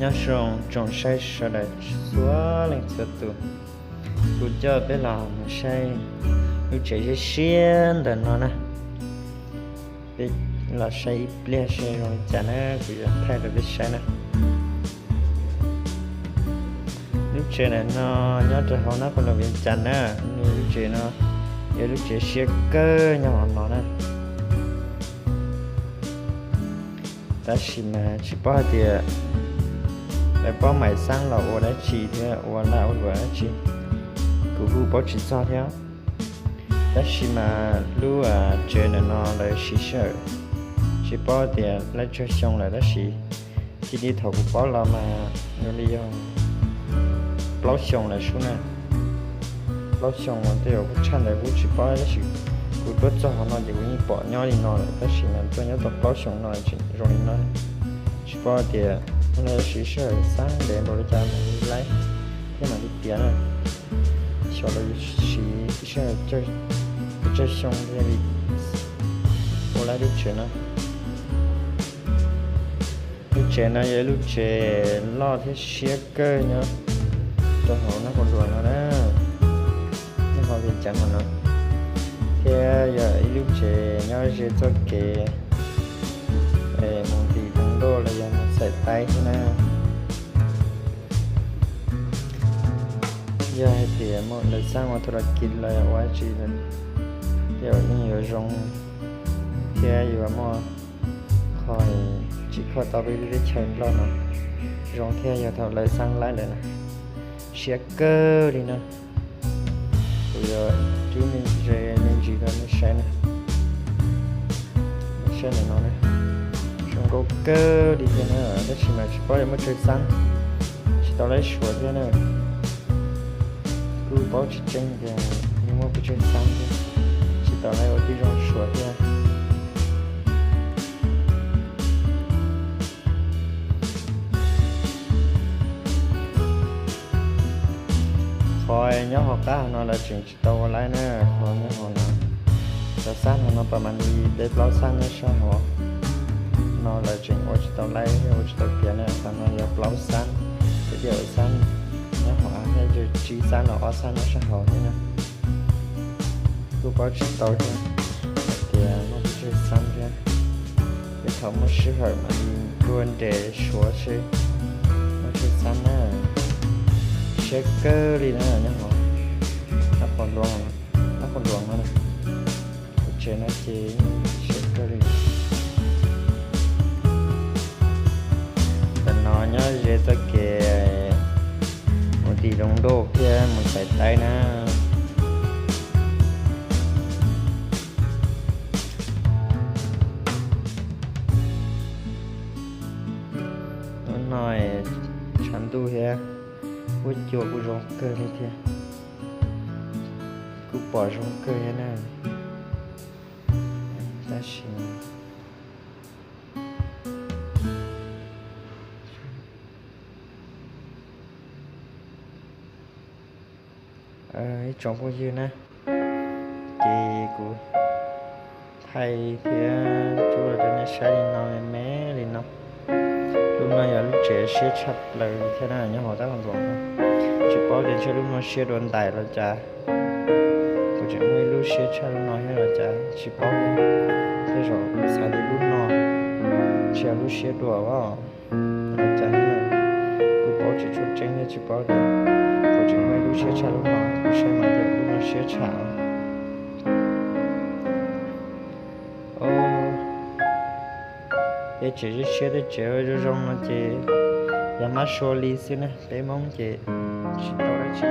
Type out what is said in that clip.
Nyob zoo tsoom saib sawv daws txhua leej txhua tus, kuv coj peb los mus saib lub tsev siab siab ntawm no na. Peb los saib ib pliag seb zoo li cas na, kuv yuav thaij rau peb saib na. Lub tsev ntawm no nyob rau hauv Nab Qhua Luas Vias Cas na. Lub tsev no yog lub tsev siab kawg nyob hauv no na. Tab sis mas tsis paub hais tias lawv paub maim xab los ua dab tsi thiab ua laj ua luam dab tsi, kuv kuj paub tsis txog thiab. Tab sis mas lub tsev ntawm no lawv siv sij hawm tsis paub tias laj tsawg xyoo lawm, tab sis txij li thaum kuv paub los mas yog li yog plaub xyoos lawm sub na. Plaub xyoos uas tej zaum kuj tshaj ntawd kuj tsis paub, tab sis kuv tuaj txog hauv no ces kuv yeej pom nyob li no lawm, tab sis mas tuaj nyob tau plaub xyoos no tseem zoo li no. Tsis paub tias lawv siv sij hawm xab ntev npaum li cas mam li laib thiab mam li piav na. Xyov lawv siv sij hawm tsawg xyoo thiaj li ua laib lub tsev no. Lub tsev no yog ib lub tsev loj thiab siab kawg nyob rau hauv Nab Qhua Luas no na, nyob hauv Vias Cas no no, thiab yog ib lub tsev nyob ze txoj kev mus tim Tooj Ntuj los yog mus Xais Taib thiab na. Yog hais tias muaj lawv xab ua thu la kis los yog ua dab tsi, tej zaum yeej yuav zoo thiab yuav muaj qhov tsis kho tau peb lub teb chaws Nplog no zoo thiab yog thaum lawv xab laib lawm na. Siab kawg li na. Kuv yuav rub me ntsis, me ntsis rau nej saib na. Saib ntawm no na, zoo nkauj kawg li thiab na, tab sis mas tsis paub yuav muaj tsawg xab, tsis tau laib suav thiab na. Kuj paub tsis tseeb tias yeej muaj pes tsawg xab thiab, tsis tau laib ua tib zoo suav thiab. Qhov nyob hauv qab hauv no lawv tseem tsis tau ua laib na, qhov nyob hauv no. Cov xab hauv no pas mas li peb plaub xab nyob sab hauv no lawv tseem ua tsis tau laib thiab ua tsis tau piav na, qhov no yog plaub xab, peb tias ua xab nyob hauv av thiab, tsib xab los ob xab nyob sab hauv thiab na. Kuj paub tsis tau thiab hais tias muaj pes tsawg xab thiab, ces thaum muaj sij hawm mam li tuaj nres suav seb muaj tsawg xab na. Siab kawg li na nyob hauv Nab Qhua Luas, Nab Qhua Luas no, lub tsev no ces siab kawg li. Ntawm no nyob ze txoj kev mus tim Tooj Ntuj thiab mus Xais Taib na. Hnub no tshav ntuj thiab, huab cua kuj zoo kawg li thiab, kuj pom zoo kawg thiab na. Tab sis ib tsoom phooj ywg na, ces kuv thaij thiab tsuab los rau nej saib li no me me li no. Lub no yog lub tsev siab tshaj plaws thiab na, nyob hauv Nab Qhua Luas no. Tsis paub tias ntshe lub no siab dua ntais los cas, kuv tseem muaj ib lub siab tshaj lub no thiab los cas tsis paub. Tej zaum xav tias lub no tsis yog lub siab dua os, los cas kuj paub tsis tshua tseeb thiab tsis paub tias kuv tseem muaj ib lub siab tshaj lub no, kuv saib mas yog lub no siab tshaj. Tej tsev siab siab, tej tsev zoo zoo no ces yog mab sua li xwb na, peb Hmoob ces tsis tau dab tsi.